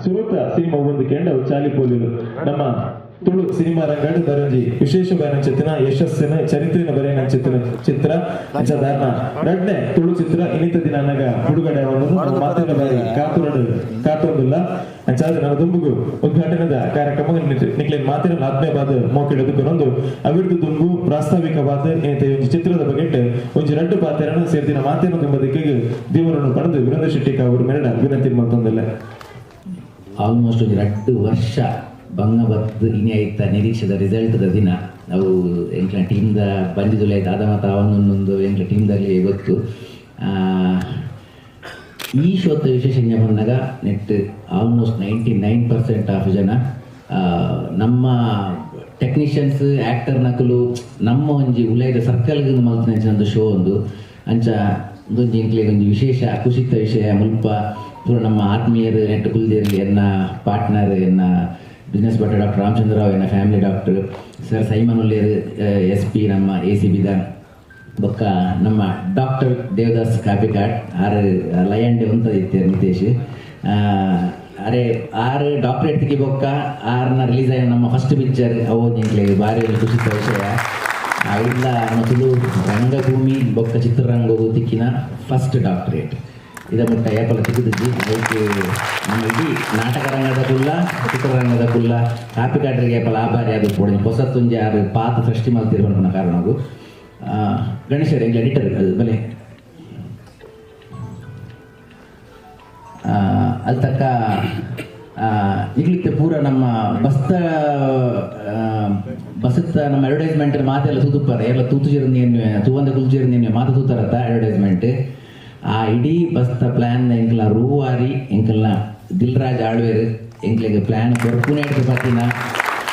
ಸುರುತ ಸಿನಿಮಾ ಒಂದು ಕೆಂಡ ಚಾಲಿ ಪೋಲಿಲು ನಮ್ಮ ತುಳು ಸಿನಿಮಾ ರಂಗಡ್ ಬರಂಜಿ ವಿಶೇಷ ಬಯನಂಚಿತ್ತಿನ ಯಶಸ್ಸಿನ ಚರಿತ್ರೆನ ಬರೆಯನಂಚಿತ್ತಿನ ಚಿತ್ರ ಅಂಚದಾರ್ನ ರಡ್ನೆ ತುಳು ಚಿತ್ರ ಇನ್ನಿತ ದಿನ ಅನ್ನಗ ಬಿಡುಗಡೆ ಮಾತಿನ ಬಾರಿ ಕಾತುರಡು ಕಾತೊಂದುಲ್ಲ. ಅಂಚಾದ ನನ್ನ ದುಂಬುಗು ಉದ್ಘಾಟನೆದ ಕಾರ್ಯಕ್ರಮ ನಿಕ್ಲೇನ್ ಮಾತಿನ ಆತ್ಮೀಯವಾದ ಮೋಕಿಡೋದಕ್ಕೊಂದು ಅವಿರ್ದು ದುಂಬು ಪ್ರಾಸ್ತಾವಿಕವಾದ ಇನ್ನಿತ ಒಂಜಿ ಚಿತ್ರದ ಬಗೆಟ್ ಒಂಜಿ ರಡ್ಡು ಪಾತ್ರನ ಸೇರ್ದಿನ ಮಾತಿನ ದುಂಬದಕ್ಕೆ ದೇವರನ್ನು ಪಡೆದು ವೀರೇಂದ್ರ ಶೆಟ್ಟಿ ಅವರು ಮೇರಡ ವಿನಂತಿ ಮಾಡ್ತೊಂದಿಲ್ಲ. ಆಲ್ಮೋಸ್ಟ್ ಒಂದು 2 ವರ್ಷ ಬಂಗ ಬತ್ತು ಇನಿ ಆಯ್ತ ನಿರೀಕ್ಷೆದ ರಿಸಲ್ಟ್ದ ದಿನ ಅವು ಎಂಕ್ಲ ಟೀಮ್ದ ಬಂದಿದ್ದುಲ್ಲ ಆಯ್ತು ಅದ ಮತ್ತು ಅವನೊಂದೊಂದು ಎಂಕ್ಲ ಟೀಮ್ದಲ್ಲಿ ಗೊತ್ತು. ಈ ಶೋತ ವಿಶೇಷ ಬಂದಾಗ ನೆಟ್ ಆಲ್ಮೋಸ್ಟ್ 99% ಆಫ್ ಜನ ನಮ್ಮ ಟೆಕ್ನಿಷಿಯನ್ಸ್ ಆ್ಯಕ್ಟರ್ ನಕಲು ನಮ್ಮ ಒಂಜಿ ಉಲೈದ ಸರ್ಕಲ್ಗೆ ಮಲ್ತಿನ ಒಂದು ಶೋ ಒಂದು ಅಂಚ ಒಂದೊಂಜಿ ಎಂಕ್ಲೆಗ್ ಒಂಜಿ ವಿಶೇಷ ಖುಷಿತ ವಿಷಯ. ಮುಲ್ಪ ಪೂರ ನಮ್ಮ ಆತ್ಮೀಯರು ನೆಟ್ ಕುಲ್ದೇರ್ಲಿ ಎನ್ನ ಪಾರ್ಟ್ನರ್ ಎನ್ನ ಬಿಸ್ನೆಸ್ ಭಟ್ಟ ಡಾಕ್ಟರ್ ರಾಮಚಂದ್ರ ರಾವ್ ಎನ್ನ ಫ್ಯಾಮಿಲಿ ಡಾಕ್ಟರ್ ಸರ್ ಸೈಮನ್ ಉಲ್ಲೇರ್ ಎಸ್ ಪಿ ನಮ್ಮ ಎ ಸಿ ಬಿದ ಬೊಕ್ಕ ನಮ್ಮ ಡಾಕ್ಟರ್ ದೇವದಾಸ್ ಕಾಪಿಕಾಡ್ ಆರು ಲಯಂಡೆ ಉಂತದಿತ್ತೆ ನಿತೇಶ್ ಅರೆ 6 ಡಾಕ್ಟರೇಟ್ ತಿಕ್ಕಿ ಬೊಕ್ಕ 6ನ ರಿಲೀಸ್ ಆಗಿ ನಮ್ಮ ಫಸ್ಟ್ ಪಿಕ್ಚರ್ ಅವು ಎಂಕ್ಲೆಗ್ ಭಾರಿ ಒಂಜಿ ಖುಷಿತ ವಿಷಯ. ಇಲ್ಲ ನಮ್ಮ ತುಳು ರಂಗಭೂಮಿ ಬೊಕ್ಕ ಚಿತ್ರರಂಗವು ತಿಕ್ಕಿನ ಫಸ್ಟ್ ಡಾಕ್ಟರೇಟ್ ಇದ ಮಟ್ಟ ಏಪಲ ತಿಕ್ಕಿದ್ದಿ. ಅದಕ್ಕೆ ನಮ್ಮ ಇಡೀ ನಾಟಕ ರಂಗದ ಕುಲ್ಲ ಚಿತ್ರರಂಗದ ಕುಲ್ಲ ಕಾಪಿಕಾಡ್ರಿಗೆ ಏಪಲ ಆಭಾರಿ ಅದು ಪೋಡಿ ಹೊಸತ್ತೊಂಜಿ ಆರು ಪಾತ್ರ ಸೃಷ್ಟಿ ಮಲ್ತಿರುವ ಕಾರಣವು. ಗಣೇಶರ್ ಎಂಗ್ಲ ಎಡಿಟರ್ ಅದು ಬಲೆ ಅಲ್ಲಿ ತಕ್ಕ ಈಗಲಿಕ್ಕೆ ಪೂರ ನಮ್ಮ ಬಸ್ತ ಬಸ್ತ ನಮ್ಮ ಅಡ್ವರ್ಟೈಸ್ಮೆಂಟ್ ಮಾತೆಲ್ಲ ತೂತುಪ್ಪಾರೆ ಎಲ್ಲ ತೂತು ಜೇರು ತೂವಂದ ಕುಲ್ಜೇರು ನೀನು ಮಾತು ತೂತಾರತ್ತ ಅಡ್ವರ್ಟೈಸ್ಮೆಂಟ್. ಆ ಇಡೀ ಬಸ್ತ ಪ್ಲ್ಯಾನ್ ಎಂಕ್ಲ ರೂವಾರಿ ಎಂಕಲ್ನ ದಿಲ್ರಾಜ್ ಆಳ್ವೇರು ಎಂಕ್ಲೆಗ್ ಪ್ಲ್ಯಾನ್ ಕೊರ್ಪುನೇ ಪತ್ತಿನ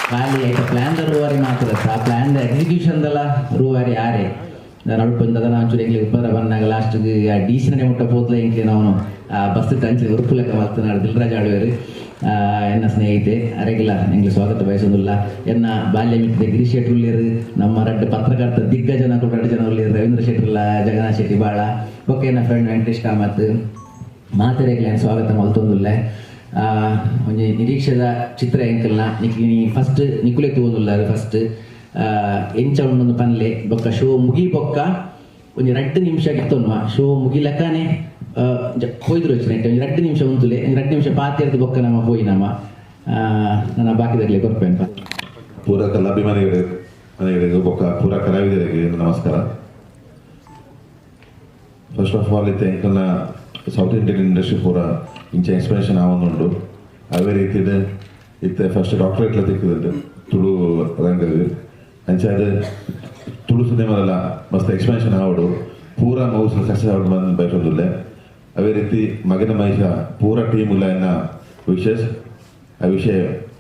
ಖಾಲಿ ಐತ ಪ್ಲ್ಯಾನ್ the ರೂವಾರಿ ಮಾತ್ರ ಆ ಪ್ಲ್ಯಾನ್ the ಎಕ್ಸಿಕ್ಯೂಷನ್ದಲ್ಲ ರೂವಾರಿ ಆರೆ ನಾನು ಅಲ್ಪ ಒಂಚೂರು ಎಂಕ್ಲೆಗ್ ಉಪ್ಪರ ಬಂದಾಗ ಲಾಸ್ಟ್ಗೆ ಆ ಡಿ ಸಿನೇ ಮುಟ್ಟ ಪೋತ್ಲೆ ಎಂಕ್ಲೆ ನಾವು ಆ ಬಸ್ ಅಂಚೆ ಉರುಪು ಲೆಕ್ಕ ಮಲ್ತನಾಡು ದಿಲ್ರಾಜ್ ಆಳ್ವೇರು ಎನ್ನ ಸ್ನೇಹಿತೆ ಅರೆಗಿಲ್ಲ ಎಂಗ್ಲೆ ಸ್ವಾಗತ ಬಯಸೋದಿಲ್ಲ. ಎನ್ನ ಬಾಲ್ಯ ಮಿತ್ರ ಗಿರೀಶ್ ಶೆಟ್ಟಿ ಉಳ್ಳೇರು ನಮ್ಮ ರಡ್ಡು ಪತ್ರಕರ್ತ ದಿಗ್ಗಜನ ಕೂಡ ರಡ್ಡು ಜನ ಉಳ್ಳೇರು ರವೀಂದ್ರ ಶೆಟ್ಟಿಲ್ಲ ಜಗನ್ನಾಥ ಶೆಟ್ಟಿ ಬಾಳ ಓಕೆ ಎನ್ನ ಫ್ರೆಂಡ್ ವೆಂಕಟೇಶ್ ಕಾಮತ್ ಮಾತೆರೆಗ್ಲೆ ಸ್ವಾಗತ ಮಲ್ತೊಂದುಲ್ಲೆ. ಒಂಜಿ ನಿರೀಕ್ಷೆದ ಚಿತ್ರ ಎಂಕಲ್ನ ನಿಕ್ಲಿ ಫಸ್ಟ್ ನಿಕುಲೆ ತೂವೊಂದುಲ್ಲ ಫಸ್ಟ್ ಎಂಚ ಉಂಡೊಂದು ಪನ್ಲೆ ಬೊಕ್ಕ ಶೋ ಮುಗಿ ಬೊಕ್ಕ ಒಂಜಿ 2 ನಿಮಿಷ ಗಿತ್ತೊನ್ವ ಶೋ ಮುಗಿಲಕ್ಕನೆ ಪೋಯ್ದ್ರು వచ్చిన ಒಂಜಿ 2 ನಿಮಿಷ ಉಂತುಲೆ 2 ನಿಮಿಷ ಪಾತೆರ್ದು ಬೊಕ್ಕ ನಮ್ಮ ಪೋಯಿ ನಮ್ಮ ನನ್ನ ಬಾಕಿದಾಗಲಿ ಕೊರ್ಪೇನು. ಪೂರ ಕಲಾಭಿಮಾನಿಗಳಿಗೆ ಬೊಕ್ಕ ಪೂರ ಕಲಾವಿದರಿಗೆ ನಮಸ್ಕಾರ. ಫಸ್ಟ್ ಆಫ್ ಆಲ್ ಇತ್ತೆ ಎಂಕಲ್ನ ಸೌತ್ ಇಂಡಿಯನ್ ಇಂಡಸ್ಟ್ರಿ ಪೂರ ಇಂಚ ಎಕ್ಸ್ಪ್ಲನೇಷನ್ ಆವೊಂದುಂಡು. ಅವೇ ರೀತಿಡ್ ಇತ್ತೆ ಫಸ್ಟ್ ಡಾಕ್ಟರೇಟ್ಲ ತಿಕ್ಕುದುಂಡು ತುಳು ರಂಗಗ್ ಅಂಚಾದ್ ತುಳು ಸಿನಿಮಾದಲ್ಲ ಮಸ್ತ್ ಎಕ್ಸ್ಪ್ಲನೇಷನ್ ಆವಡು ಪೂರ ಮೌಸ್ ಸಕ್ಸಸ್ ಆವಡು ಬಂದು ಬಯಸೊಂದುಲ್ಲೆ. ಅವೇ ರೀತಿ ಮಗನ ಮಹಿಷ ಪೂರ ಟೀಮ್ ಉಲ್ಲ ಎನ್ನ wishes. I wish a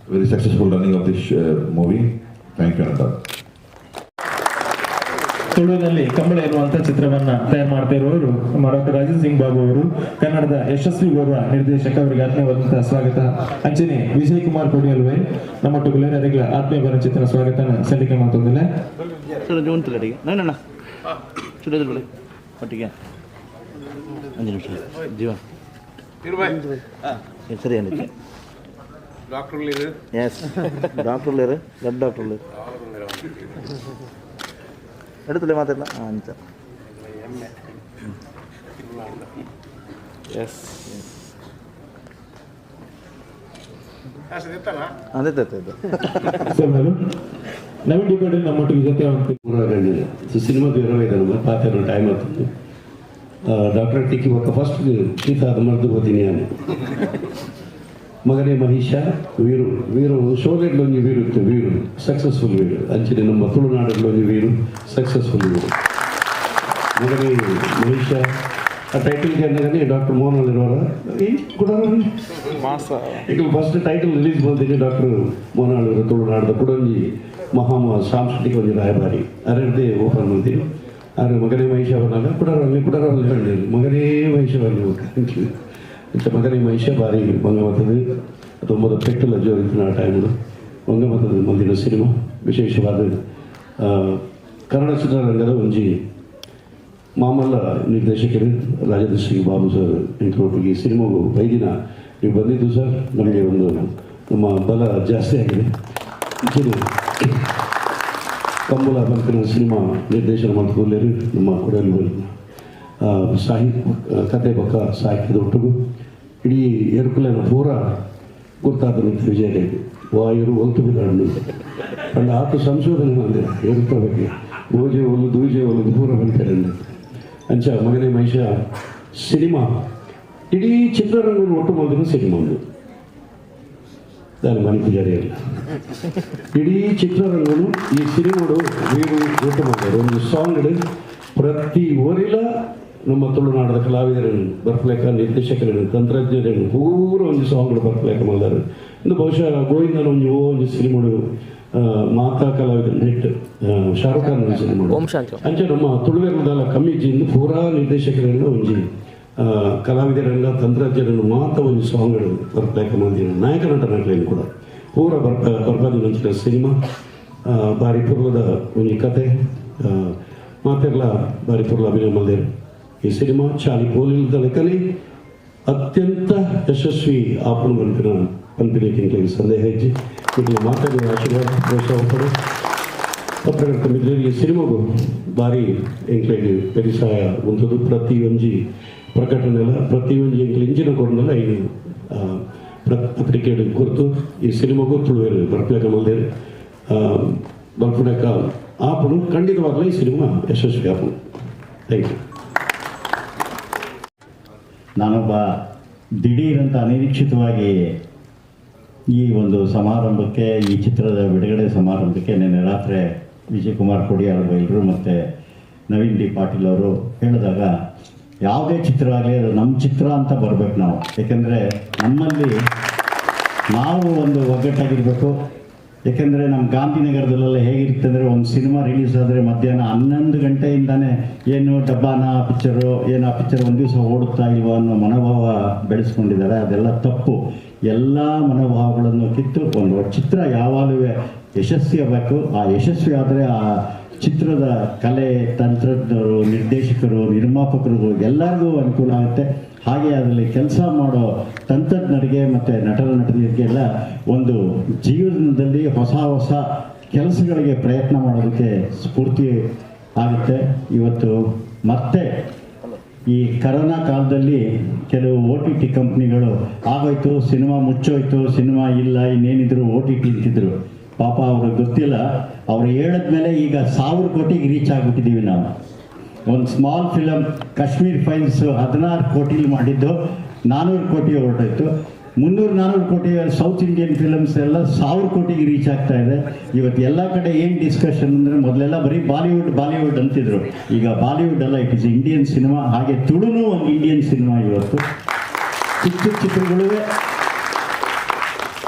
very successful running of this movie. Thank you ಅಂತ. ತುಳುವಿನಲ್ಲಿ ಕಂಬಳ ಎನ್ನುವಂತ ಚಿತ್ರವನ್ನ ತಯಾರು ಮಾಡ್ತಾ ಇರುವವರು ನಮ್ಮ ಡಾಕ್ಟರ್ ರಾಜೇಂದ್ರ ಸಿಂಗ್ ಬಾಬು ಅವರು, ಕನ್ನಡದ ಯಶಸ್ವಿ ಓರ್ವ ನಿರ್ದೇಶಕ, ಅವರಿಗೆ ಆತ್ಮೀಯವಾದಂತಹ ಸ್ವಾಗತ. ಅಂಚನೆ ವಿಜಯ್ ಕುಮಾರ್ ಕೊಡಿಯಲ್ವೇ ನಮ್ಮೊಟ್ಟಿಗೆ ಅವರಿಗೆ ಆತ್ಮೀಯ ಬರ ಚಿತ್ರ ಸ್ವಾಗತ ಸಲ್ಲಿಕೆ ಮಾಡ್ತೊಂದಿಲ್ಲ. ಜೀವ ಸರಿ ಎಸ್ ಡಾಕ್ಟರ್ ದೊಡ್ಡ ಡಾಕ್ಟರ್ എടുത്തില്ലേ മാത്രമല്ല അഞ്ച് ಎಸ್ ಅದೇ ನವೀನ್ ಡಿಕೋಡ್ ನಮ್ಮೊಟ್ಟಿಗೆ ಜೊತೆ ಸಿನಿಮಾ ನಮ್ಮ ಪಾತ್ರ ಟೈಮ್ ಆಗ್ತದೆ. ಡಾಕ್ಟರ್ ಟಿಕ್ಕಿ ಒಕ್ಕ ಫಸ್ಟ್ ಶೀತ ಮರ್ದು ಹೋತೀನಿ ನಾನು. ಮಗನೇ ಮಹಿಷ ವೀರು ವೀರು ಶೋಲೆಡ್ಲೊಂಜಿ ವೀರು ಇತ್ತು ವೀರು ಸಕ್ಸಸ್ಫುಲ್ ವೀರು ಅಂಚನೆ ನಮ್ಮ ತುಳುನಾಡಲ್ಲೊಂಜಿ ವೀರು ಸಕ್ಸಸ್ಫುಲ್ ವೀರು ಮಗನೇ ಮಹಿಷ. ಆ ಟೈಟಲ್ ಅನ್ನಗನೆ ಡಾಕ್ಟರ್ ಮೋಹನ್ ಇರುವರ ಈ ಕೂಡ ಈಗ ಫಸ್ಟ್ ಟೈಟಲ್ ರಿಲೀಸ್ ಬಂದಿದ್ದು ಡಾಕ್ಟರ್ ಮೋಹನ್ ತುಳುನಾಡದ ಕುಡೊಂಜಿ ಮಹಾಮ ಸಾಂಸ್ಕೃತಿಕ ಒಂಜಿ ರಾಯಭಾರಿ ಅರೆರ್ದೇ ಓಪನ್ ಬಂದಿರು ಆರು ಮಗನೇ ಮಹಿಷ ಅವನಲ್ಲ ಕುಡರಲ್ಲಿ ಕುಡರಲ್ಲಿ ಹೇಳಿದ್ರು ಮಗನೇ ಮಹಿಷ ಇಂಚ ಮಗನೇ ಮಹಿಷ ಭಾರಿ ಬಂಗಮತದ ತೊಂಬತ್ತು ಪೆಟ್ಟುಲ ಜೋರಿತ್ತಿನ ಆ ಟೈಮ್ಡು ಬಂಗಮತದ ಮಂದಿನ ಸಿನಿಮಾ ವಿಶೇಷವಾದ ಕನ್ನಡ ಚಿತ್ರರಂಗದ ಒಂಜಿ ಮಾಮಲ್ಲ ನಿರ್ದೇಶಕರು ರಾಜೇಂದ್ರ ಸಿಂಗ್ ಬಾಬು ಸರ್ ಎಂಕ್ಲೊಟ್ಟಿಗೆ ಸಿನಿಮಾಗು ಬೈದಿನ ನೀವು ಬಂದಿದ್ದು ಸರ್ ನಮಗೆ ಒಂದು ನಮ್ಮ ಬಲ ಜಾಸ್ತಿ ಆಗಿದೆ. ಅಂಚನೆ ಕಂಬುಲ ಬಂತಿನ ಸಿನಿಮಾ ನಿರ್ದೇಶನ ಮಾಡ್ತದಲ್ಲಿ ನಮ್ಮ ಕೊಡಲಿ ಸಾಹಿತ್ಯ ಕತೆ ಪಕ್ಕ ಸಾಹಿತ್ಯದ ಒಟ್ಟಿಗೂ ಇಡೀ ಎರುಕುಲೆನ ಪೂರ ಗುರ್ತಾದ ವಿಜಯ ವಾಯರು ಒಲ್ತು ಬಿದ್ದಾಡು ಪಂಡ ಆತ ಸಂಶೋಧನೆ ಮಂದಿರ ಎರುಕ ಬಗ್ಗೆ ಓಜೆ ಒಲು ದೂಜೆ ಒಲು ಪೂರ ಬಂತಾರೆ. ಅಂಚ ಮಗನೇ ಮಹಿಷ ಸಿನಿಮಾ ಇಡೀ ಚಿತ್ರರಂಗವನ್ನು ಒಟ್ಟು ಮಾಡಿದ್ರು ಸಿನಿಮಾ ಒಂದು ದಾನಿ ಮನೆ ಪೂಜಾರಿ ಅಲ್ಲ, ಇಡೀ ಚಿತ್ರರಂಗನು ಈ ಸಿನಿಮಾಡು ವೀರು ಒಟ್ಟು ಮಾಡಿದ್ದಾರೆ. ಒಂದು ಸಾಂಗ್ ಪ್ರತಿ ಊರಿಲ ನಮ್ಮ ತುಳುನಾಡದ ಕಲಾವಿದರನ್ನು ಬರ್ಪಲೇಕ, ನಿರ್ದೇಶಕರನ್ನು, ತಂತ್ರಜ್ಞರನ್ನು ಪೂರ ಒಂದು ಸಾಂಗ್ಗಳು ಬರ್ಪಲೇಕ ಮಾಡಿದ್ದಾರೆ. ಇಂದು ಬಹುಶಃ ಗೋವಿಂದನ ಒಂದು ಒಂದು ಸಿನಿಮಾಡು ಮಾತಾ ಕಲಾವಿದರನ್ನು ಹಿಟ್ ಶಾರುಖ್ ಖಾನ್ ಒಂದು ಸಿನಿಮಾ. ಅಂಚೆ ನಮ್ಮ ತುಳುವೆರ್ಲದಾಲ ಕಮ್ಮಿ ಇಂದು ಪೂರಾ ನಿರ್ದೇಶಕರೆಲ್ಲ ಒಂಜಿ ಕಲಾವಿದರೆಲ್ಲ ತಂತ್ರಜ್ಞರನ್ನು ಮಾತ ಒಂದು ಸಾಂಗ್ಗಳು ಬರ್ಪಲೇಕ ಮಾಡಿದ್ದಾರೆ. ನಾಯಕ ನಟನಗಳನ್ನು ಕೂಡ ಪೂರ ಬರ್ಪಾದಿನಂಚಿನ ಸಿನಿಮಾ ಬಾರಿ ಪೂರ್ವದ ಒಂಜಿ ಕತೆ ಮಾತೆಲ್ಲ ಬಾರಿ ಪೂರ್ವ ಅಭಿನಯ ಮಾಡಿದ್ದಾರೆ. ಈ ಸಿನಿಮಾ ಚಾಲಿ ಪೋಲಿಲ್ದ ಲೆಕ್ಕನೆ ಅತ್ಯಂತ ಯಶಸ್ವಿ ಆಪಣ ಬಂಪಿನ ಪಂಪಿನ ಸಂದೇಹ ಹೆಜ್ಜೆ ಇಲ್ಲಿ ಮಾತಾಡುವ ಆಶೀರ್ವಾದ ಪ್ರೋತ್ಸಾಹ ಪಡೆ ಪತ್ರಕರ್ತ ಮಿತ್ರರಿಗೆ ಈ ಸಿನಿಮಾಗೂ ಭಾರಿ ಎಂಕ್ಲೈಗ್ ಪರಿಸಾಯ ಉಂಟದು. ಪ್ರತಿಯೊಂಜಿ ಪ್ರಕಟಣೆಲ್ಲ ಪ್ರತಿಯೊಂಜಿ ಎಂಕ್ಲ ಇಂಜಿನ ಕೊಡನೆಲ್ಲ ಈ ಪತ್ರಿಕೆ ಕುರಿತು ಈ ಸಿನಿಮಾಗೂ ತುಳುವೇರು ಬರ್ಪಲೇಕ ಮಲ್ದೇರು ಬರ್ಪಲೇಕ ಆಪನು ಖಂಡಿತವಾಗಲೇ ಈ ಸಿನಿಮಾ ಯಶಸ್ವಿ ಆಪನು. Thank you. ನಾನೊಬ್ಬ ದಿಢೀರಂತ ಅನಿರೀಕ್ಷಿತವಾಗಿ ಈ ಒಂದು ಸಮಾರಂಭಕ್ಕೆ, ಈ ಚಿತ್ರದ ಬಿಡುಗಡೆ ಸಮಾರಂಭಕ್ಕೆ ನಿನ್ನೆ ರಾತ್ರಿ ವಿಜಯಕುಮಾರ್ ಕೊಡಿಯಾರ್ ಬೈಲರು ಮತ್ತು ನವೀನ್ ಡಿ ಪಾಟೀಲ್ ಅವರು ಹೇಳಿದಾಗ, ಯಾವುದೇ ಚಿತ್ರ ಆಗಲಿ ಅದು ನಮ್ಮ ಚಿತ್ರ ಅಂತ ಬರಬೇಕು ನಾವು. ಏಕೆಂದರೆ ನಮ್ಮಲ್ಲಿ ನಾವು ಒಂದು ಒಗ್ಗಟ್ಟಾಗಿರಬೇಕು. ಏಕೆಂದರೆ ನಮ್ಮ ಗಾಂಧಿನಗರದಲ್ಲೆಲ್ಲ ಹೇಗಿರುತ್ತೆ ಅಂದರೆ, ಒಂದು ಸಿನಿಮಾ ರಿಲೀಸ್ ಆದರೆ ಮಧ್ಯಾಹ್ನ 11 ಗಂಟೆಯಿಂದನೇ ಏನು ಡಬ್ಬಾನ ಆ ಪಿಕ್ಚರು, ಏನು ಆ ಪಿಕ್ಚರ್ ಒಂದು ದಿವಸ ಓಡುತ್ತಾ ಇಲ್ವಾ ಅನ್ನೋ ಮನೋಭಾವ ಬೆಳೆಸ್ಕೊಂಡಿದ್ದಾರೆ. ಅದೆಲ್ಲ ತಪ್ಪು. ಎಲ್ಲ ಮನೋಭಾವಗಳನ್ನು ಕಿತ್ತು ಒಂದು ಚಿತ್ರ ಯಾವಾಗಲೂ ಯಶಸ್ವಿ ಆಗಬೇಕು. ಆ ಯಶಸ್ವಿ ಆದರೆ ಆ ಚಿತ್ರದ ಕಲೆ, ತಂತ್ರಜ್ಞರು, ನಿರ್ದೇಶಕರು, ನಿರ್ಮಾಪಕರು ಎಲ್ಲರಿಗೂ ಅನುಕೂಲ ಆಗುತ್ತೆ. ಹಾಗೆ ಅದರಲ್ಲಿ ಕೆಲಸ ಮಾಡೋ ತಂತ್ರಜ್ಞರಿಗೆ ಮತ್ತು ನಟರ ನಟನಿಯರಿಗೆಲ್ಲ ಒಂದು ಜೀವನದಲ್ಲಿ ಹೊಸ ಹೊಸ ಕೆಲಸಗಳಿಗೆ ಪ್ರಯತ್ನ ಮಾಡೋದಕ್ಕೆ ಸ್ಫೂರ್ತಿ ಆಗುತ್ತೆ. ಇವತ್ತು ಮತ್ತೆ ಈ ಕರೋನಾ ಕಾಲದಲ್ಲಿ ಕೆಲವು OTT ಕಂಪ್ನಿಗಳು ಆಗೋಯ್ತು, ಸಿನಿಮಾ ಮುಚ್ಚೋಯ್ತು, ಸಿನಿಮಾ ಇಲ್ಲ, ಇನ್ನೇನಿದ್ರು OTT ಅಂತಿದ್ರು. ಪಾಪ ಅವ್ರಿಗೆ ಗೊತ್ತಿಲ್ಲ, ಅವ್ರು ಹೇಳಿದ್ಮೇಲೆ ಈಗ 1000 ಕೋಟಿಗೆ ರೀಚ್ ಆಗಿಬಿಟ್ಟಿದ್ದೀವಿ ನಾವು. ಒಂದು small film Kashmir files 16 ಕೋಟಿಲಿ ಮಾಡಿದ್ದು 400 ಕೋಟಿ ಹೊರಟೋಯ್ತು. 300-400 ಕೋಟಿ south Indian films ಎಲ್ಲ 1000 ಕೋಟಿಗೆ ರೀಚ್ ಆಗ್ತಾ ಇದೆ. ಇವತ್ತು ಎಲ್ಲ ಕಡೆ ಏನು ಡಿಸ್ಕಷನ್ ಅಂದರೆ, ಮೊದಲೆಲ್ಲ ಬರೀ ಬಾಲಿವುಡ್ ಬಾಲಿವುಡ್ ಅಂತಿದ್ರು, ಈಗ ಬಾಲಿವುಡ್ ಅಲ್ಲ, it is Indian cinema. ಹಾಗೆ ತುಳುನೂ ಒಂದು ಇಂಡಿಯನ್ ಸಿನಿಮಾ. ಇವತ್ತು ಚಿಕ್ಕ ಚಿಕ್ಕ ಚಿತ್ರಗಳೂ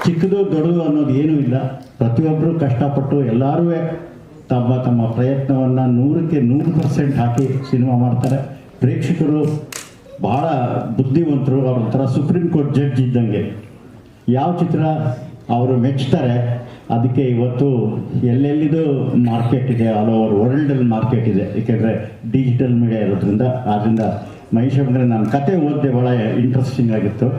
ಚಿಕ್ಕದು ದೊಡ್ಡದು ಅನ್ನೋದು ಏನೂ ಇಲ್ಲ. ಪ್ರತಿಯೊಬ್ಬರು ಕಷ್ಟಪಟ್ಟು ಎಲ್ಲರೂ ತಮ್ಮ ತಮ್ಮ ಪ್ರಯತ್ನವನ್ನು 100ಕ್ಕೆ 100% ಹಾಕಿ ಸಿನಿಮಾ ಮಾಡ್ತಾರೆ. ಪ್ರೇಕ್ಷಕರು ಭಾಳ ಬುದ್ಧಿವಂತರು, ಅವ್ರ supreme court judge ಇದ್ದಂಗೆ. ಯಾವ ಚಿತ್ರ ಅವರು ಮೆಚ್ತಾರೆ ಅದಕ್ಕೆ ಇವತ್ತು ಎಲ್ಲೆಲ್ಲಿದು ಮಾರ್ಕೆಟ್ ಇದೆ, ಆಲ್ ಓವರ್ ವರ್ಲ್ಡಲ್ಲಿ ಮಾರ್ಕೆಟ್ ಇದೆ. ಏಕೆಂದರೆ ಡಿಜಿಟಲ್ ಮೀಡಿಯಾ ಇರೋದ್ರಿಂದ. ಆದ್ದರಿಂದ ಮಹೇಶ್ ಅಂದರೆ ನಾನು ಕತೆ ಓದಿದೆ, ಭಾಳ ಇಂಟ್ರೆಸ್ಟಿಂಗ್ ಆಗಿತ್ತು.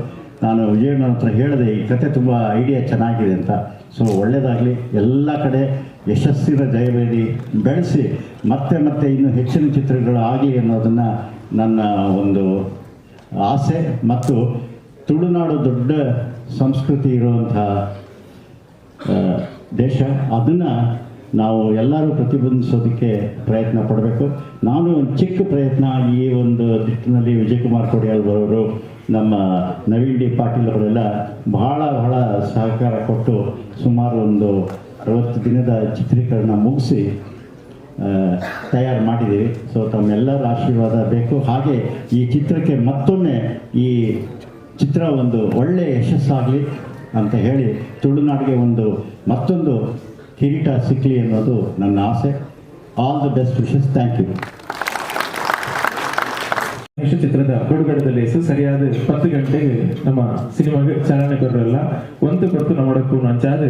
ನಾನು ವಿಜಯಣ್ಣನ ಹತ್ರ ಹೇಳಿದೆ, ಈ ಕತೆ ತುಂಬ ಐಡಿಯಾ ಚೆನ್ನಾಗಿದೆ ಅಂತ. ಸೊ ಒಳ್ಳೆಯದಾಗಲಿ, ಎಲ್ಲ ಕಡೆ ಯಶಸ್ಸಿನ ಜಯವೇದಿ ಬೆಳೆಸಿ ಮತ್ತೆ ಮತ್ತೆ ಇನ್ನೂ ಹೆಚ್ಚಿನ ಚಿತ್ರಗಳು ಆಗಲಿ ಅನ್ನೋದನ್ನು ನನ್ನ ಒಂದು ಆಸೆ. ಮತ್ತು ತುಳುನಾಡು ದೊಡ್ಡ ಸಂಸ್ಕೃತಿ ಇರುವಂಥ ದೇಶ, ಅದನ್ನು ನಾವು ಎಲ್ಲರೂ ಪ್ರತಿಬಿಂಬಿಸೋದಕ್ಕೆ ಪ್ರಯತ್ನ ಪಡಬೇಕು. ನಾನು ಒಂದು ಚಿಕ್ಕ ಪ್ರಯತ್ನ ಈ ಒಂದು ದಿಟ್ಟಿನಲ್ಲಿ ವಿಜಯಕುಮಾರ್ ಕೊಡಿಯಾಲ್ ಬರೋರು, ನಮ್ಮ ನವೀನ್ ಡಿ ಪಾಟೀಲ್ ಅವರೆಲ್ಲ ಬಹಳ ಬಹಳ ಸಹಕಾರ ಕೊಟ್ಟು ಸುಮಾರು ಒಂದು 60 ದಿನದ ಚಿತ್ರೀಕರಣ ಮುಗಿಸಿ ತಯಾರು ಮಾಡಿದ್ದೀವಿ. ಸೊ ತಮ್ಮೆಲ್ಲರ ಆಶೀರ್ವಾದ ಬೇಕು. ಹಾಗೆ ಈ ಚಿತ್ರಕ್ಕೆ ಮತ್ತೊಮ್ಮೆ ಈ ಚಿತ್ರ ಒಂದು ಒಳ್ಳೆಯ ಯಶಸ್ಸಾಗಲಿ ಅಂತ ಹೇಳಿ ತುಳುನಾಡಿಗೆ ಒಂದು ಮತ್ತೊಂದು ಕಿರೀಟ ಸಿಕ್ಕಲಿ ಅನ್ನೋದು ನನ್ನ ಆಸೆ. All the best wishes. Thank you. ಚಿತ್ರದ ಬಿಡುಗಡೆದಲ್ಲಿ ಸರಿಯಾದ 10 ಗಂಟೆಗೆ ನಮ್ಮ ಸಿನಿಮಾಗೆ ಚಾಲನೆ ಕೊಡಲ್ಲ. ಒಂತೆ ಪೊರ್ತು ನಮ್ಮಡಕ್ಕೂ ಅಂಚಾದ್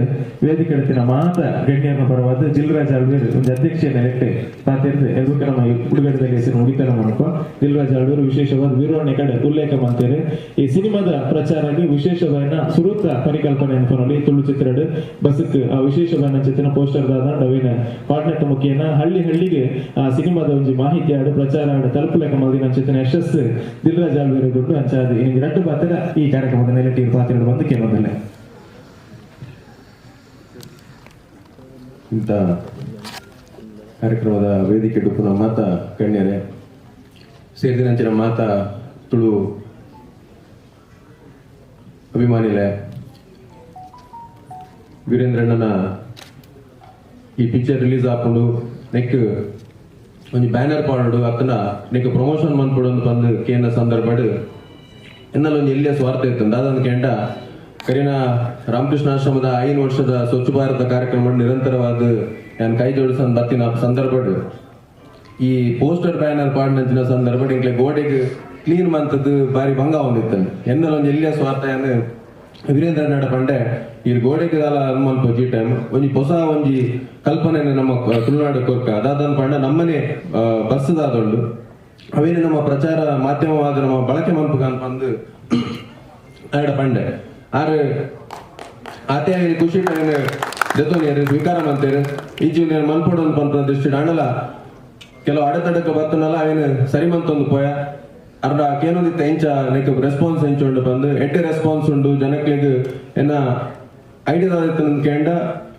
ವೇದಿಕೆ ಎಡ್ತಿನ ಮಾತ ಗಣ್ಯರನ ಪರವಾದ ದಿಲ್ರಾಜ್ ಆಳ್ವೇರ್ ಒಂದು ಅಧ್ಯಕ್ಷೆಯ ನೆಲೆಟ್ ಪಾತೆರ್ದು ಎಲ್ಬುಕ ನಮ್ಮ ಉಡುಗಡೆದ ಹೆಸರು ಮುಗಿತಾರ ಮನಕ ದಿಲ್ರಾಜ್ ಆಳ್ವೇರ್ ವಿಶೇಷವಾದ ವೀರವಣ್ಣ ಕಡೆ ಉಲ್ಲೇಖ ಮಾಡ್ತಾರೆ. ಈ ಸಿನಿಮಾದ ಪ್ರಚಾರಕ್ಕೆ ವಿಶೇಷವಾದ ಸುರೂತ ಪರಿಕಲ್ಪನೆ ಅನ್ಕೊನಲ್ಲಿ ತುಳು ಚಿತ್ರಡ್ ಬಸ್ಕ್ ಆ ವಿಶೇಷವಾದ ಚಿತ್ರ ಪೋಸ್ಟರ್ ದಾದ ನವೀನ ಪಾಟ್ನೆಟ್ ಮುಖೇನ ಹಳ್ಳಿ ಹಳ್ಳಿಗೆ ಆ ಸಿನಿಮಾದ ಒಂಜಿ ಮಾಹಿತಿ ಆಡು ಪ್ರಚಾರ ಆಡು ತಲುಪುಲೆಕ ಮಲ್ದಿನ ಚಿತ್ರ ಯಶಸ್ಸು ದಿಲ್ರಾಜ್ ಆಳ್ವೇರ್ ಗುಡ್ಡು ಅಂಚಾದ ಇನ್ನೊಂದು ರಡ್ಡು ಪಾತ್ರ ಈ ಕಾರ್ಯಕ್ರಮದ ನೆಲೆಟಿ ಪಾತ್ರ ಬಂದು ಕೇಳೋದಿಲ್ಲ. ಇಂಥ ಕಾರ್ಯಕ್ರಮದ ವೇದಿಕೆ ಡುಪ್ಪುನ ಮಾತಾ ಗಣ್ಯರೇ, ಸೇರಿದಿನಂಚಿನ ಮಾತಾ ತುಳು ಅಭಿಮಾನಿಲೆ, ವೀರೇಂದ್ರಣ್ಣನ ಈ ಪಿಕ್ಚರ್ ರಿಲೀಸ್ ಆಪುಂಡು ನೆಕ್ ಒಂಜಿ ಬ್ಯಾನರ್ ಪಾಡೋಡು ಅತ್ತನ ನೆಕ್ ಪ್ರಮೋಷನ್ ಮನ್ಪೊಡು ಅಂದ್ ಪಂದ್ ಕೇನ ಸಂದರ್ಭಡ್ ಎನ್ನಲ ಒಂಜಿ ಎಲ್ಲಿಯ ಸ್ವಾರ್ಥ ಇತ್ತು ದಾದಂದ್ ಕೇಂಡ ಕರಿನ ರಾಮಕೃಷ್ಣ ಆಶ್ರಮದ 5 ವರ್ಷದ ಸ್ವಚ್ಛ ಭಾರತ ಕಾರ್ಯಕ್ರಮ ನಿರಂತರವಾದ ನಾನು ಕೈ ಜೋಡಿಸನ್ ಬತ್ತಿನ ಸಂದರ್ಭಡ್ ಈ ಪೋಸ್ಟರ್ ಬ್ಯಾನರ್ ಪಾಡಿನಂಚಿನ ಸಂದರ್ಭಡ್ ಇಂಕ್ಲೆ ಗೋಡೆಗೆ ಕ್ಲೀನ್ ಮಂತದ್ದು ಬಾರಿ ಭಂಗ ಹೊಂದಿತ್ತನು ಎನ್ನಲ ಒಂಜಿ ಎಲ್ಲಿಯ ಸ್ವಾರ್ಥ ಏನು ವೀರೇಂದ್ರ ನಾಡ ಪಂಡೆ ಈ ಗೋಡೆಗೆ ದಾಲ ಅನ್ಮಲ್ಪ ಜಿ ಟೈಮ್ ಒಂಜಿ ಹೊಸ ಒಂಜಿ ಕಲ್ಪನೆ ನಮ್ಮ ತುಳುನಾಡು ಕೊರ್ಕ ಅದಾದನ್ ಪಂಡ ನಮ್ಮನೆ ಬಸ್ ದಾದೊಂಡು ಅವೇನು ನಮ್ಮ ಪ್ರಚಾರ ಮಾಧ್ಯಮವಾದ ನಮ್ಮ ಬಳಕೆ ಮನ್ಪುಗ ಅನ್ಪಂದು ಆಡ ಪಂಡೆ ಆರು ಆತೆ ಖುಷಿ ಜೊತೆ ಸ್ವೀಕಾರ ಮಂತೇರು ಈ ಜೀವನ ಮನ್ಪೊಡು ಪಂಪ ದೃಷ್ಟಿ ಆಂಡಲ ಕೆಲವು ಅಡೆತಡೆಕ ಬತ್ತನಲ್ಲ ಅವೇನು ಸರಿ ಮಂತೊಂದು ಪೋಯ ಅರ್ಧ ಕೇನೊಂದಿತ್ತ ಎಂಚ ನೆಕ್ ರೆಸ್ಪಾನ್ಸ್ ಎಂಚ ಉಂಡು ಬಂದು ಎಡ್ಡೆ ರೆಸ್ಪಾನ್ಸ್ ಉಂಡು ಜನಕ್ಲೆಗ್ ಎನ್ನ ಐಡಿಯಾ ಕೇಂಡ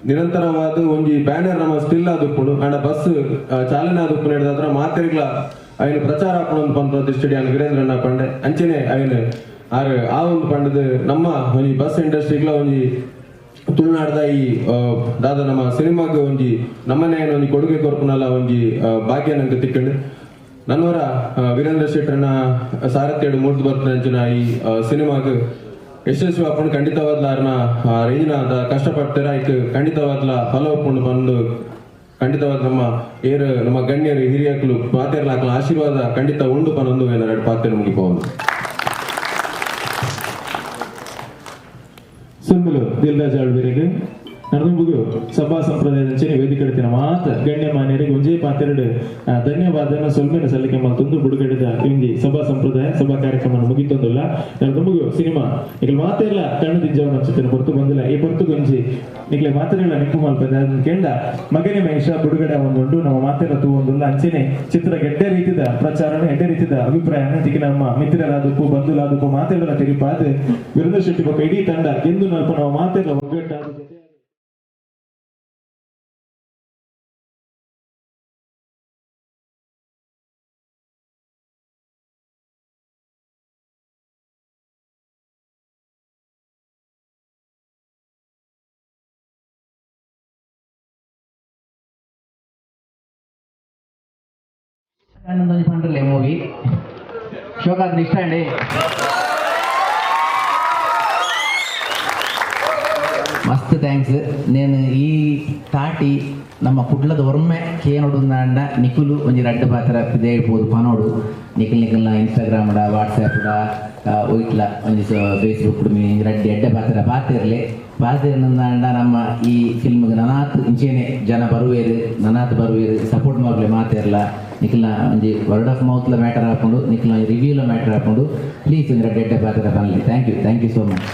ನಿರಂತರವಾದ ಒಂಜಿ ಬ್ಯಾನರ್ ನಮ್ಮ ಸ್ಟಿಲ್ ಆದುಪ್ಪುಂಡು ಅಂಡ ಬಸ್ ಚಾಲನೆ ಆದುಪ್ಪುಂಡು ಹಿಡಿದಾದ್ರ ಮಾತೆರ್ಗ್ಲ ಅಯ್ನ ಪ್ರಚಾರ ಆಪುಂಡು ಪಂಪ ದೃಷ್ಟಿ ಅನ್ ವೀರೇಂದ್ರಣ್ಣ ಪಂಡೆ ಅಂಚನೆ ಅಯ್ನ ಆರು ಆ ಒಂದು ಪಂಡದ ನಮ್ಮ ಒಂಜಿ ಬಸ್ ಇಂಡಸ್ಟ್ರಿಗ್ಲ ಒಂಜಿ ತುಳುನಾಡ್ದ ಈ ದಾದ ನಮ್ಮ ಸಿನಿಮಾಗ್ ಒಂಜಿ ನಮ್ಮನೆ ಒಂಜಿ ಕೊಡುಗೆ ಕೊರ್ಪುನಲ್ಲ ಒಂಜಿ ಭಾಗ್ಯ ನಂಗೆ ತಿಕ್ಕಂಡು ನನ್ನವರ ವೀರೇಂದ್ರ ಶೆಟ್ಟರನ್ನ ಸಾರಥ್ಯಡು ಮೂರ್ತಿ ಬರ್ತಂಚಿನ ಈ ಸಿನಿಮಾಗ್ ಯಶಸ್ವಿ ಆಪುಂಡು ಖಂಡಿತವಾದ್ಲ ಅರ್ನ ರೇಂಜಿನ ಕಷ್ಟಪಡ್ತಾರ ಐಕ್ ಖಂಡಿತವಾದ್ಲ ಫಲ ಒಪ್ಪುಂಡು ಬಂದು ಖಂಡಿತವಾದ ನಮ್ಮ ಏರು ನಮ್ಮ ಗಣ್ಯರು ಹಿರಿಯಕ್ಲು ಪಾತೆರ್ಲಾಕ್ಲ ಆಶೀರ್ವಾದ ಖಂಡಿತ ಉಂಡು ಪನೊಂದು ಎರಡು ಪಾತ್ರೆ ಮುಗಿಪೋದು. ಸುಮ್ಮಲು ದಿಲ್ರಾಜ್ ಆಳ್ವೇರಿಗೆ ನಡೆದುಂಬುಗು ಸಭಾ ಸಂಪ್ರದಾಯದಂಚನೆ ವೇದಿಕೆ ಎಡ್ತಿನ ಮಾತ ಗಣ್ಯಮಾನ್ಯರಿಗೆ ಒಂಜೇ ಪಾತೆರಡು ಧನ್ಯವಾದನ ಸೊಲ್ಮೆನ ಸಲ್ಲಿಕೆ ಮಲ್ತೊಂದು ಬುಡುಗಡೆದ ಇಂಜಿ ಸಭಾ ಸಂಪ್ರದಾಯ ಸಭಾ ಕಾರ್ಯಕ್ರಮ ಮುಗಿತೊಂದುಲ್ಲ. ನಡೆದುಂಬುಗು ಸಿನಿಮಾ ನಿಗಲ್ ಮಾತೆಲ್ಲ ಕಣ್ಣು ದಿಂಜವನ ಅನ್ಸುತ್ತೇನೆ ಹೊರತು ಬಂದಿಲ್ಲ ಈ ಹೊರತು ಗೊಂಜಿ ನಿಗ್ಲೆ ಮಾತೆಲ್ಲ ನಿಂಪು ಮಲ್ಪದ ಅದನ್ನ ಕೇಂಡ ಮಗನೇ ಮಹೇಶ ಬುಡುಗಡೆ ಒಂದುಂಡು ನಮ್ಮ ಮಾತೆಲ್ಲ ತೂವೊಂದುಲ್ಲ ಅಂಚನೆ ಚಿತ್ರ ಎಡ್ಡೆ ರೀತಿದ ಪ್ರಚಾರನ ಎಡ್ಡೆ ರೀತಿದ ಅಭಿಪ್ರಾಯನ ತಿಕ್ಕಿ ನಮ್ಮ ಮಿತ್ರರಾದಪ್ಪು ಬಂಧುಲಾದಪ್ಪು ಮಾತೆಲ್ಲ ತೆರಿಪಾದ ವೀರೇಂದ್ರ ಶೆಟ್ಟಿ ಬೊಕ್ಕ ಇಡೀ ತಂಡ ಎಂದು ನಲ್ಪ ನಮ್ಮ ಮಾತೆಲ್ಲ ಒಗ್ಗಟ್ಟಾದ ಅಣ್ಣಂದೊಂಜಿ ಪಂಡ್ರಲೆ ಮೂವಿ ಶೋಕಾದ್ ಇಷ್ಟ ಅಂడి. ಮಸ್ತ್ thanks. నేను ಈ ತಾಟಿ ನಮ್ಮ ಕುಡ್ಲದ ಒರ್ಮೆ ಕೇನೊಡುಂದಾಂಡ ನಿಕುಲು ಒಂಜಿ ರಡ್ಡ್ ಪಾತ್ರ ಪಿದೇ ಪೋದು ಪನೋಡು ನಿಕಲ್ ನಿಕಲ್ನ ಇನ್ಸ್ಟಾಗ್ರಾಮ್ ಡ ವಾಟ್ಸ್ಯಾಪ್ ಡ ಒಯ್ಟ್ಲ ಒಂಜಿ ಫೇಸ್ಬುಕ್ ರಡ್ಡ್ ಎಡ್ಡೆ ಪಾತ್ರ ಪಾತಿರ್ಲೆ ಪಾತಿರ್ನಂದಾಂಡ ನಮ್ಮ ಈ ಫಿಲ್ಮ್ಗೆ ನನಾತ್ ಇಂಚೇನೆ ಜನ ಬರುವೇರು ನನಾತ್ ಬರುವೇರು ಸಪೋರ್ಟ್ ಮಾಡ್ಲೆ ಮಾತಿರ್ಲ ನಿಖಲ್ನ ಒಂಜಿ ವರ್ಡ್ ಆಫ್ ಮೌತ್ಲ ಮ್ಯಾಟರ್ ಹಾಕೊಂಡು ನಿಖಲ್ನ ರಿವ್ಯೂಲ ಮ್ಯಾಟರ್ ಹಾಕೊಂಡು ಪ್ಲೀಸ್ ಒಂಜಿ ರಡ್ಡ್ ಎಡ್ಡೆ ಪಾತ್ರ ಪನ್ಲೆ. Thank you, thank you so much.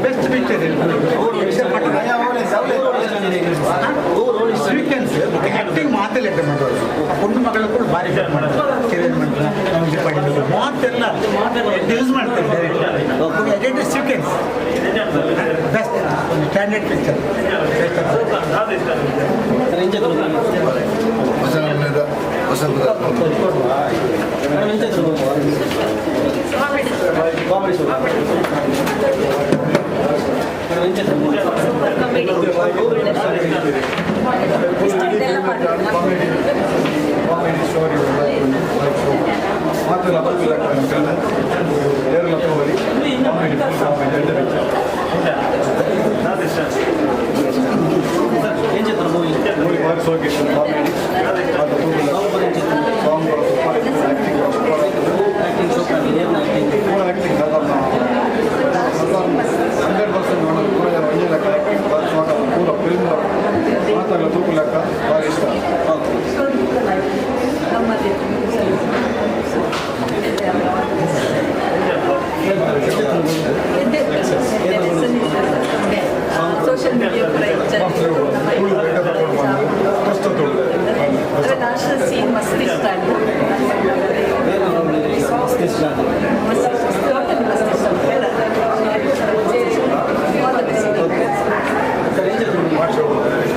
Best picture sequence acting ಮಾತೆಲ್ಲ ಮಾಡೋದು ಪೊಣ್ಣು ಮಗಳ ಕೂಡ ಭಾರಿ ಮಾತೆಲ್ಲ ಯೂಸ್ ಮಾಡ್ತಾರೆ sequence best standard picture. Super comedy. Story ಮಾತ್ರ ಏರ್ಲ ತೋರಿ ಕಾಮಿಡಿ, ಫುಲ್ ಕಾಮಿಡಿ, ಎಡ್ಡೆ ಪಿಕ್ಚರ್. ಮೂವಿ ಬಾರಿ ಸೋಕೆ, ಕಾಮಿಡಿ ಮಾತ್ರ. ಸಾಂಗ್ ಸೂಪರ್, ಆ್ಯಕ್ಟಿಂಗ್ ಸೂಪರ್, ಪೂರ ಆ್ಯಕ್ಟಿಂಗ್ 100%. ಪೂರ ಒಂಜೇ ಲೆಕ್ಕ ಆ್ಯಕ್ಟಿಂಗ್, ಬಾರಿ ಶೋಕ. ಪೂರ ಫಿಲ್ಮ್ ಮಾತಾಡಲ್ಲ, ತೂಕು ಲೆಕ್ಕ, ಭಾರಿ ಇಷ್ಟ. ಸೋಷಿಯಲ್ ಮೀಡಿಯಾ ಕೂಡ. ತುಳು ಮಸ್ತ್ ತುಳು. ಲಾಸ್ಟ್ ಸೀನ್ ಮಸ್ತ್ ಇಷ್ಟ ಆಯ್ತು. ಮಸ್ತ್, ಟೋಟಲಿ ಮಸ್ತ್ ಇಷ್ಟ. All the best.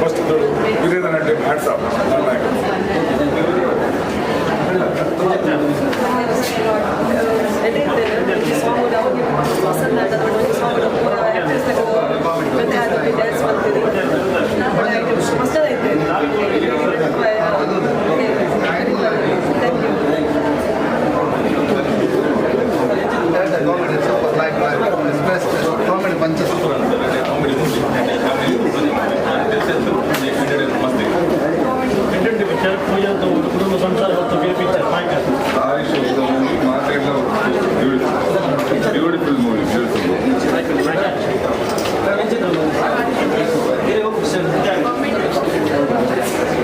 First Tulu ವಿರೇದ ನಟಿ, ಹ್ಯಾಟ್ಸ್ ಆಫ್. ಸಾಂಗ್ ಪೂರ ಆ್ಯಕ್ಟರ್ಸ್ ಜೊತೆ ಆಗಿ ಡ್ಯಾನ್ಸ್ ಮಾಡ್ತೀವಿ. ಮಸ್ತ್ ಐತೆ. Thank you. Comedy super, like best comedy punches. Picture ಕುಟುಂಬ ಸಂಸಾರ ಹೊತ್ತು picture. Beautiful movie, beautiful.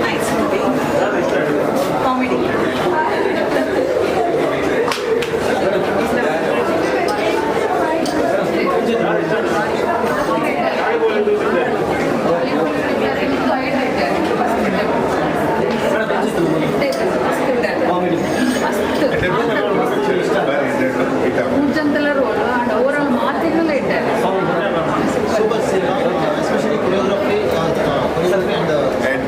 Nice movie. Comedy. ಮೂರ್ಜಂತೆಲ್ಲ roll and over all ಮಾತಿಗೆಲ್ಲ ಇದ್ದಾರೆ. Super cinema, especially choreography and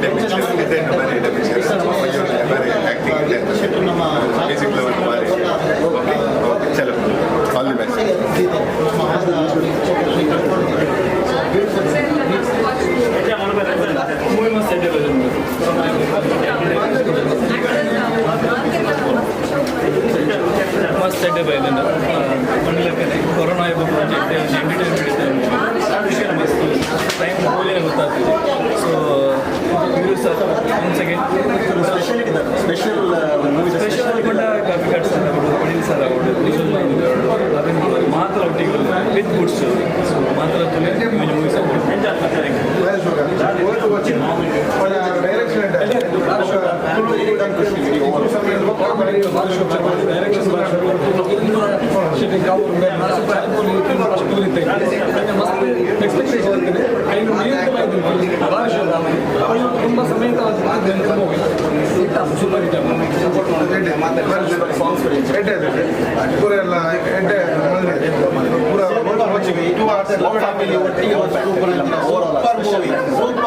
music level ಬಾರಿ. ಓಕೆ ಓಕೆ, ಚಲೋ, ಆಲ್ the best. Movie ಮಸ್ತ್. ಮಸ್ತ್ ಎಡ್ಡೆ ಬೈದಂಡ ಪಂಡಲಕ್ಕನೆ corona project entertainment ಇತ್ತು. ವಿಷಯ ಮಸ್ತ್, ಟೈಮ್ ಹೋಗಲೇ ಗೊತ್ತಾಗ್ತದೆ. ಸೊ ಇವರು sir once again special special movie. Special ಕೂಡ ಕಾಪಿ ಸರ್ ಆಗೋದು, ಪಡೀಲ್ ಸರ್ ಆಗೋದು, ಮಾತ್ರ ಒಟ್ಟಿಗೆ ವಿತ್ ಗುಡ್ಸ್. ಸೊ ಮಾತ್ರ ತುಲೆ ಮೂವಿ. ಡೈರೆಕ್ಷನ್. ತುಂಬ ಸಮೇತ. ಸೂಪರ್. ಎಡ್ಡೆ, ಪೂರ ಎಲ್ಲ ಎಡ್ಡೆ. ಪೂರ 2 ಅವರ್ಸ್. ಫ್ಯಾಮಿಲಿ ಒಟ್ಟಿಗೆ. Super movie,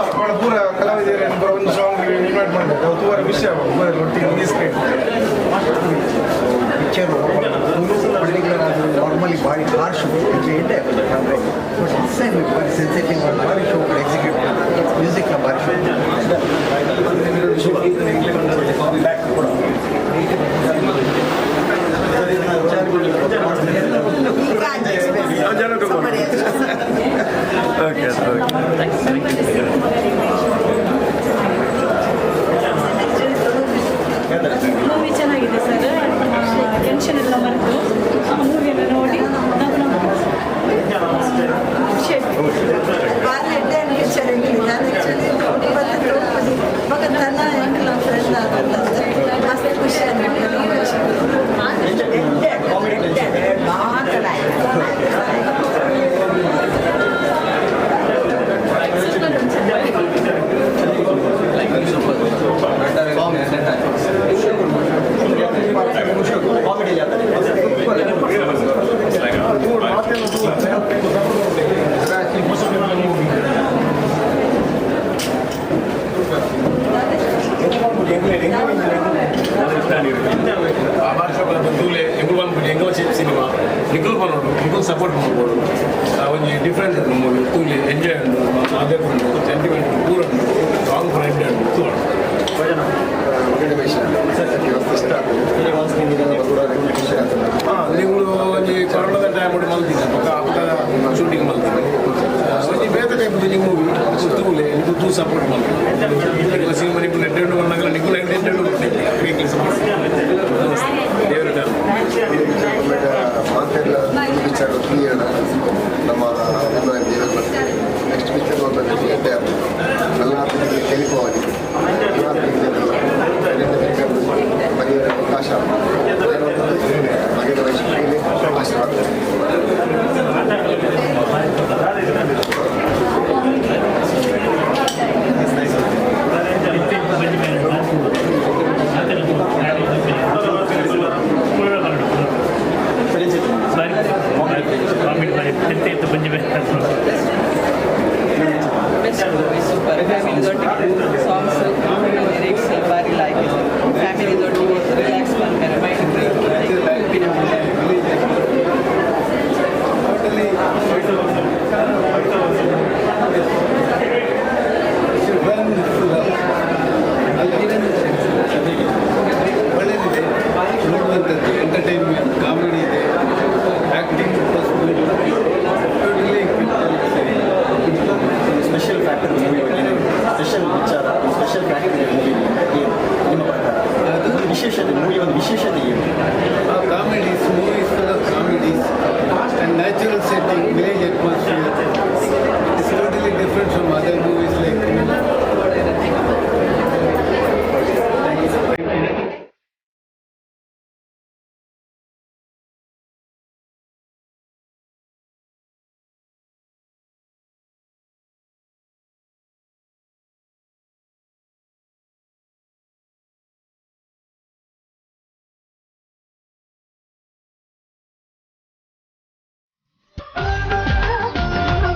super. ಪೂರ ಕಲಾವಿದರು ಪೂರ ಒಂದು ಸಾಂಗ್ ಇನ್ವೈಟ್ ಮಾಡಬೇಕು. ತುಂಬ ಖುಷಿ ಆಗ್ಬೇಕು ಪೂರ ಒಟ್ಟಿಗೆ ಈ ಸ್ಕ್ರೀನ್. ಪಿಕ್ಚರ್ ತುಳು ಪರ್ಟಿಕ್ಯುಲರ್ ಅದು ನಾರ್ಮಲಿ ಭಾರಿ ಹಾರ್ಶ್ ಎಡ್ಡೆ, ಬಟ್ ಸೇಮ್ ಭಾರಿ ಸೆನ್ಸಿಟಿವ್, ಭಾರಿ ಶೋ ಎಕ್ಸಿಕ್ಯೂಟ್, ಮ್ಯೂಸಿಕ್ ಭಾರಿ ಶೋ. Okay okay. Movie ಚೆನ್ನಾಗಿದೆ ಸರ್. ಟೆನ್ಷನ್ ಎಲ್ಲ ಮರೆತು ಆ ಮೂವಿಯನ್ನು ನೋಡಿ ನಾವು ನಮ್ಮ ಖುಷಿ ಆಯ್ತು. ಭಾರಿ ಎಡ್ಡೆ ಪಿಕ್ಚರ್. ನಾನು ಆ್ಯಕ್ಚುಲಿ ಬೊಕ ತನ್ನ ಎಂಕಲ್ನ ಫ್ರೆಂಡ್ ಆದಂತ ಮಸ್ತ್ ಖುಷಿ ಆಯ್ತು. ಎಡ್ಡೆ ಎಡ್ಡೆ ಮಾತ್ರ. ಸಿನಿಮಾ ನಿಖಿಲ್ ಪನೋಡು, ನಿಖಿಲ್ ಸಪೋರ್ಟ್ ಮಾಡ್ಬೋದು. ಒಂಜಿ ಡಿಫ್ರೆಂಟ್ ಉಂಟು ಮೂವಿ, ತೂಲಿ, ಎಂಜಾಯ್ ಉಂಟು, ಅದೇ ಉಂಟು, ಸೆಂಟಿಮೆಂಟ್ ಪೂರ ಉಂಟು, ಸಾಂಗ್ ಫ್ರೆಂಡ್ ಉಂಟು. ಸಪೋರ್ಟ್ ಮಾಡ್ತಾರೆ. ಸಿನಿಮಾ ನಿಕ್ಕುಲು ಎಡ್ಡೆ ಉಂಡು, ನಿಕ್ಕುಲು ಎಡ್ಡೆ ಉಂಡು, ಸಪೋರ್ಟ್. ನಮಸ್ತೆ, ದೇವರ. ಮಾತೆಲ್ಲ ಪಿಕ್ಚರ್ ಕ್ಲಿಯರ್. ನಮ್ಮ ನೆಕ್ಸ್ಟ್ ಪಿಕ್ಚರ್ ಎಡ್ಡೆ ಎಲ್ಲ ತೆಲಿಪೋవాలి ಪರಿಹಾರ ಅವಕಾಶ ಮಗನ ಆಶೀರ್ವಾದ. Best movie, super. ಫ್ಯಾಮಿಲಿ ದೊಟ್ಟಿಗೆ ಸಾಂಗ್ಸ್, ಲಿರಿಕ್ಸ್ ಬಾರಿ ಲೈಕ್. ಫ್ಯಾಮಿಲಿ ದೊಟ್ಟಿಗೆ ರಿಲ್ಯಾಕ್ಸ್ ಮಾಡ್ತಾರೆ, ಮೈಂಡ್ ಬ್ರೇಕ್. ಒಳ್ಳೆಯದಿದೆ, ನೋಡುವಂಥದ್ದು, ಎಂಟರ್ಟೈನ್ಮೆಂಟ್.